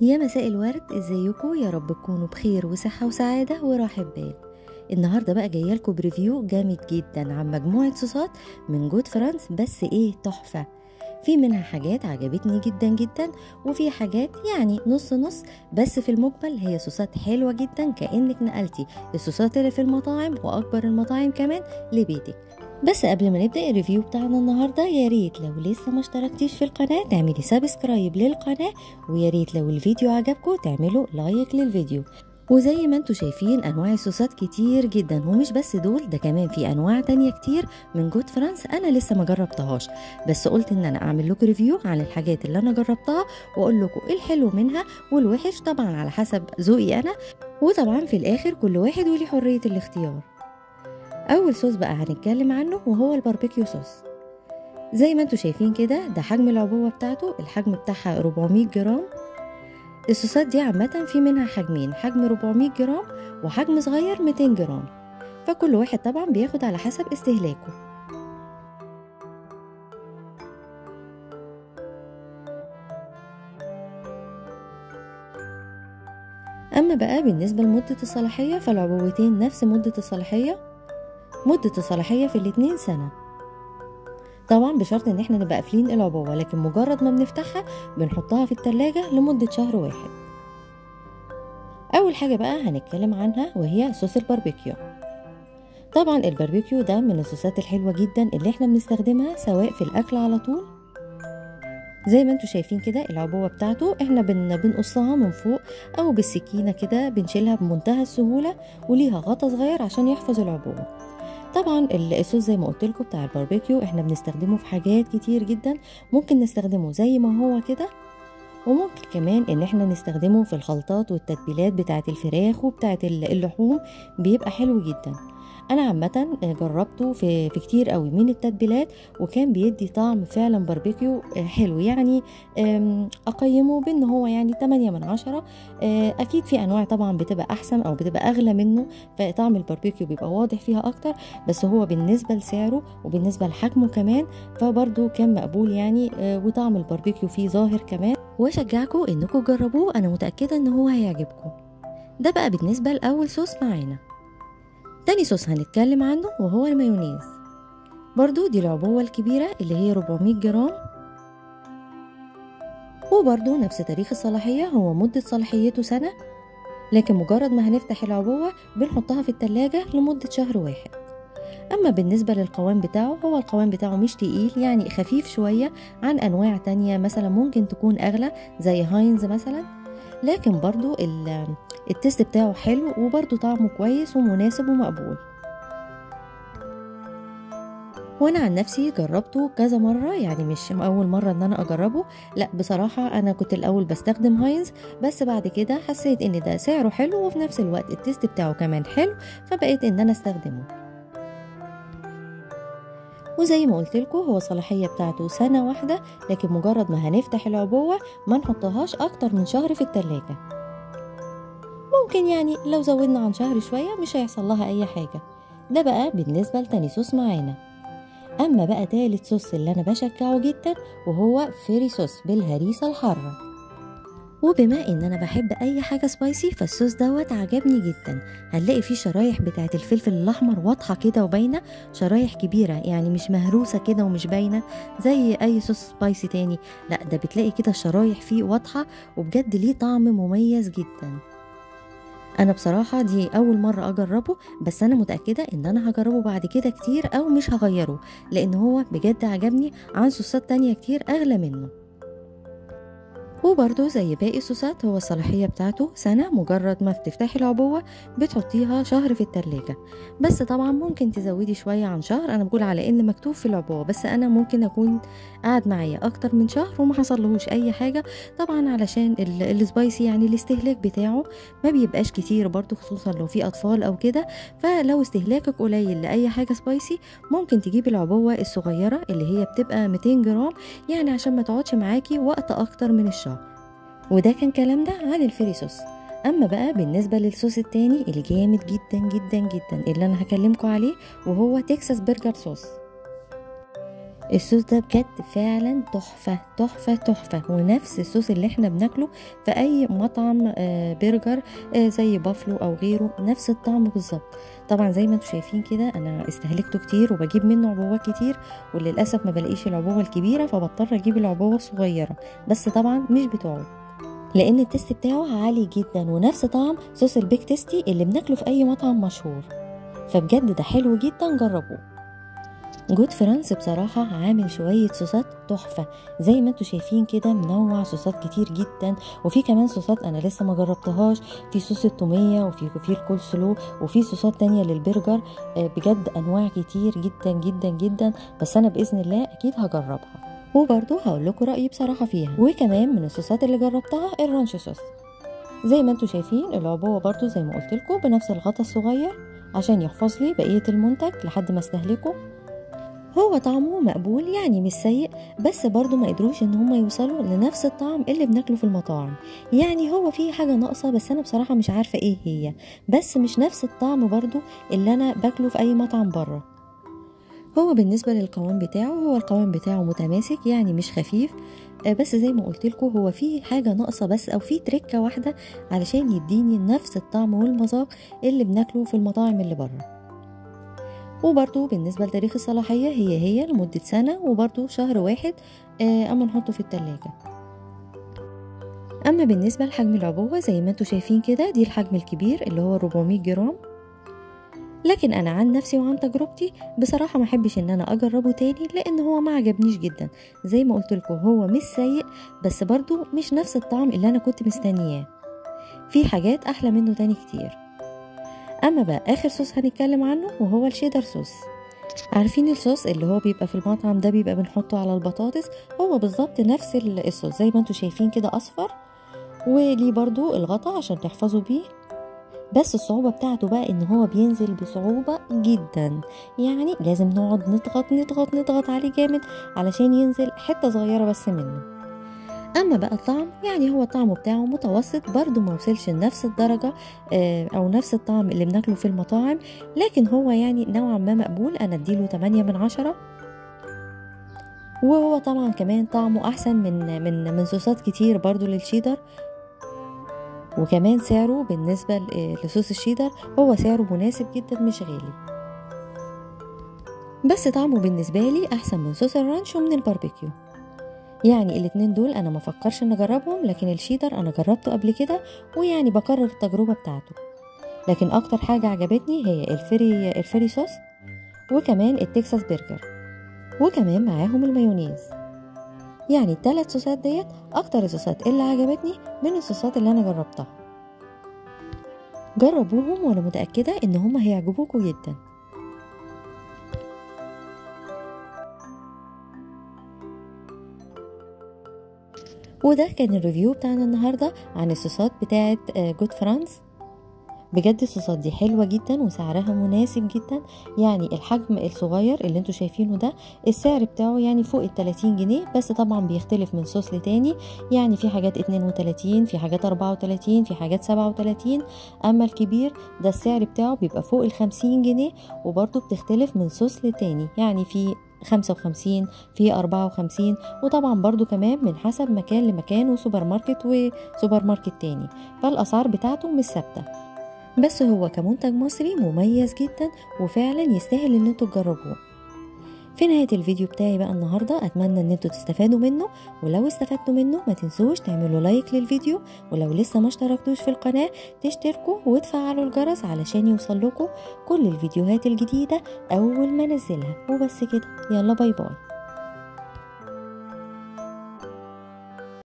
يا مساء الورد، ازيكم؟ يا رب تكونوا بخير وصحة وسعادة وراحة بال. النهارده بقى جاية لكم ب review جامد جدا عن مجموعة صوصات من جود فرانس، بس ايه تحفة. في منها حاجات عجبتني جدا جدا، وفي حاجات يعني نص نص، بس في المجمل هي صوصات حلوة جدا، كأنك نقلتي الصوصات اللي في المطاعم واكبر المطاعم كمان لبيتك. بس قبل ما نبدأ ال review بتاعنا النهاردة، يا ريت لو لسه ما اشتركتيش في القناة تعملي subscribe للقناة، ويا ريت لو الفيديو عجبكم تعملوا like للفيديو. وزي ما انتم شايفين انواع الصوصات كتير جدا، ومش بس دول، ده كمان في انواع تانية كتير من جود فرانس انا لسه ما جربتهاش، بس قلت ان انا اعمل لكم review عن الحاجات اللي انا جربتها واقول لكم ايه الحلو منها والوحش، طبعا على حسب ذوقي انا، وطبعا في الاخر كل واحد وليه حرية الاختيار. اول صوص بقى هنتكلم عنه وهو ال barbecue sauce. زي ما انتم شايفين كده، ده حجم العبوة بتاعته، الحجم بتاعها 400 جرام. الصوصات دي عامة في منها حجمين، حجم 400 جرام وحجم صغير 200 جرام، فكل واحد طبعا بياخد على حسب استهلاكه. اما بقى بالنسبة لمدة الصلاحية، فالعبوتين نفس مدة الصلاحية، مدة الصلاحية في الاتنين سنة، طبعا بشرط ان احنا نبقى قافلين العبوة، لكن مجرد ما بنفتحها بنحطها في التلاجة لمدة شهر واحد. اول حاجة بقى هنتكلم عنها وهي صوص الباربيكيو. طبعا الباربيكيو ده من الصوصات الحلوة جدا اللي احنا بنستخدمها سواء في الاكل على طول. زي ما انتم شايفين كده العبوة بتاعته احنا بنقصها من فوق او بالسكينة كده، بنشيلها بمنتهى السهولة، وليها غطا صغير عشان يحفظ العبوة. طبعا الصوص زي ما قلت لكم بتاع الباربيكيو احنا بنستخدمه في حاجات كتير جدا، ممكن نستخدمه زي ما هو كده، وممكن كمان ان احنا نستخدمه في الخلطات والتتبيلات بتاعه الفراخ وبتاعه اللحوم، بيبقى حلو جدا. انا عامة جربته في كتير قوي من التتبيلات، وكان بيدي طعم فعلا باربيكيو حلو، يعني اقيمه بان هو يعني 8 من 10. اكيد في انواع طبعا بتبقى احسن او بتبقى اغلى منه، فطعم الباربيكيو بيبقى واضح فيها اكتر، بس هو بالنسبة لسعره وبالنسبة لحجمه كمان فبرده كان مقبول يعني، وطعم الباربيكيو فيه ظاهر كمان. واشجعكم انكم تجربوه، انا متاكدة ان هو هيعجبكم. ده بقى بالنسبة لاول صوص معانا. تاني صوص هنتكلم عنه وهو المايونيز. برضو دي العبوة الكبيرة اللي هي 400 جرام، وبرضو نفس تاريخ الصلاحية، هو مدة صلاحيته سنة، لكن مجرد ما هنفتح العبوة بنحطها في التلاجة لمدة شهر واحد. أما بالنسبة للقوام بتاعه، هو القوام بتاعه مش تقيل، يعني خفيف شوية عن أنواع تانية مثلا ممكن تكون أغلى زي هاينز مثلا، لكن برضو ال taste بتاعه حلو، وبرضو طعمه كويس ومناسب ومقبول. وانا عن نفسي جربته كذا مرة، يعني مش اول مرة ان انا اجربه، لا بصراحة انا كنت الاول بستخدم هاينز، بس بعد كده حسيت ان ده سعره حلو وفي نفس الوقت ال taste بتاعه كمان حلو، فبقيت ان انا استخدمه. وزي ما قلت لكم هو الصلاحية بتاعته سنة واحدة، لكن مجرد ما هنفتح العبوه ما نحطهاش اكتر من شهر في التلاجة. ممكن يعني لو زودنا عن شهر شوية مش هيحصل لها اي حاجة. ده بقى بالنسبة لتاني صوص معانا. اما بقى تالت صوص اللي انا بشجعه جدا وهو Fiery sauce بالهريسه الحارة. وبما ان انا بحب اي حاجة spicy، فالصوص دوت عجبني جدا. هنلاقي فيه شرايح بتاعه الفلفل الاحمر واضحة كده وباينه، شرايح كبيرة يعني مش مهروسه كده ومش باينة زي اي صوص spicy تاني، لا ده بتلاقي كده الشرايح فيه واضحة، وبجد ليه طعم مميز جدا. انا بصراحة دي اول مرة اجربه، بس انا متاكدة ان انا هجربه بعد كده كتير او مش هغيره، لان هو بجد عجبني عن صوصات تانية كتير اغلى منه. وبرده زي باقي الصوصات هو الصلاحية بتاعته سنة، مجرد ما بتفتحي العبوة بتحطيها شهر في التلاجة، بس طبعا ممكن تزودي شوية عن شهر. انا بقول على ان مكتوب في العبوة، بس انا ممكن اكون قاعد معايا اكتر من شهر وما حصلهوش اي حاجة، طبعا علشان ال spicy يعني الاستهلاك بتاعه ما بيبقاش كتير برده، خصوصا لو في اطفال او كده. فلو استهلاكك قليل لاي حاجة spicy ممكن تجيبي العبوة الصغيرة اللي هي بتبقى 200 جرام، يعني عشان ما تقعدش معاكي وقت اكتر من الشهر. وده كان كلامنا عن ال Fiery sauce. اما بقى بالنسبة للصوص التاني الجامد جدا جدا جدا اللي انا هكلمكم عليه وهو Texas burger sauce. الصوص ده بجد فعلا تحفة تحفة تحفة، ونفس الصوص اللي احنا بناكله في اي مطعم برجر زي بافلو او غيره، نفس الطعم بالظبط. طبعا زي ما انتم شايفين كده انا استهلكته كتير وبجيب منه عبوات كتير، وللاسف ما بلاقيش العبوة الكبيرة فبضطر اجيب العبوة الصغيرة، بس طبعا مش بتقعد لان ال taste بتاعه عالي جدا ونفس طعم صوص ال Big Tasty اللي بناكله في اي مطعم مشهور. فبجد ده حلو جدا، جربوه. Good France بصراحة عامل شوية صوصات تحفة زي ما انتم شايفين كده، منوع صوصات كتير جدا، وفي كمان صوصات انا لسه ما جربتهاش، في صوص التومية وفي الكول سلو وفي صوصات تانية للبرجر. بجد انواع كتير جدا جدا جدا، بس انا بإذن الله اكيد هجربها وبرضو هقول لكم رأيي بصراحة فيها. وكمان من الصوصات اللي جربتها ال ranch sauce، زي ما انتم شايفين العبوة برضو زي ما قلت لكم بنفس الغطا الصغير عشان يحفظ لي بقية المنتج لحد ما استهلكه. هو طعمه مقبول يعني مش سيء، بس برضو ما قدروش ان هم يوصلوا لنفس الطعم اللي بناكله في المطاعم، يعني هو فيه حاجة ناقصة بس انا بصراحة مش عارفة ايه هي، بس مش نفس الطعم برضو اللي انا باكله في اي مطعم بره. هو بالنسبة للقوام بتاعه، هو القوام بتاعه متماسك يعني مش خفيف، بس زي ما قلت لكم هو فيه حاجة ناقصة بس، او فيه تركة واحدة علشان يديني نفس الطعم والمذاق اللي بناكله في المطاعم اللي بره. وبرضو بالنسبة لتاريخ الصلاحية هي لمدة سنة، وبرضو شهر واحد اما نحطه في التلاجة. اما بالنسبة لحجم العبوة زي ما انتوا شايفين كده، دي الحجم الكبير اللي هو 400 جرام، لكن انا عن نفسي وعن تجربتي بصراحة ما احبش ان انا اجربه تاني لان هو ما عجبنيش جدا. زي ما قلت لكم هو مش سيء، بس برضو مش نفس الطعم اللي انا كنت مستنياه، في حاجات احلى منه تاني كتير. اما بقى اخر صوص هنتكلم عنه وهو ال cheddar sauce. عارفين الصوص اللي هو بيبقى في المطعم ده بيبقى بنحطه على البطاطس، هو بالظبط نفس الصوص زي ما انتوا شايفين كده اصفر، وليه برضو الغطا عشان تحفظوا بيه، بس الصعوبة بتاعته بقى ان هو بينزل بصعوبة جدا، يعني لازم نقعد نضغط نضغط نضغط عليه جامد علشان ينزل حتة صغيرة بس منه. اما بقى الطعم يعني هو طعمه بتاعه متوسط برضو، ما وصلش لنفس الدرجة او نفس الطعم اللي بناكله في المطاعم، لكن هو يعني نوعا ما مقبول، انا اديله 8 من 10. وهو طبعا كمان طعمه احسن من من من صوصات كتير برضو للشيدر، وكمان سعره بالنسبة لصوص الشيدر هو سعره مناسب جدا مش غالي، بس طعمه بالنسبة لي احسن من صوص ال ranch ومن الباربيكيو. يعني الاتنين دول انا ما فكرش ان اجربهم، لكن الشيدر انا جربته قبل كده ويعني بكرر التجربة بتاعته. لكن اكتر حاجة عجبتني هي ال Fiery sauce، وكمان ال Texas burger، وكمان معاهم المايونيز. يعني الثلاث صوصات ديت اكتر الصوصات اللي عجبتني من الصوصات اللي انا جربتها. جربوهم وانا متأكدة ان هما هيعجبوكوا جدا. وده كان ال review بتاعنا النهاردة عن الصوصات بتاعت Good France. بجد الصوصات دي حلوة جدا وسعرها مناسب جدا، يعني الحجم الصغير اللي انتوا شايفينه ده السعر بتاعه يعني فوق 30 جنيه، بس طبعا بيختلف من صوص لتاني، يعني في حاجات 32، في حاجات 34، في حاجات 37. اما الكبير ده السعر بتاعه بيبقى فوق 50 جنيه، وبرضه بتختلف من صوص لتاني، يعني في 55، في 54، وطبعا برضو كمان من حسب مكان لمكان وسوبر ماركت وسوبر ماركت تاني، فالأسعار بتاعته مش ثابتة. بس هو كمنتج مصري مميز جدا وفعلا يستاهل ان انتوا تجربوه. في نهاية الفيديو بتاعي بقى النهاردة اتمنى ان انتوا تستفادوا منه، ولو استفدتوا منه ما تنسوش تعملوا like للفيديو، ولو لسه ما اشتركتوش في القناة تشتركوا وتفعلوا الجرس علشان يوصل لكم كل الفيديوهات الجديدة اول ما انزلها. وبس كده، يلا bye bye.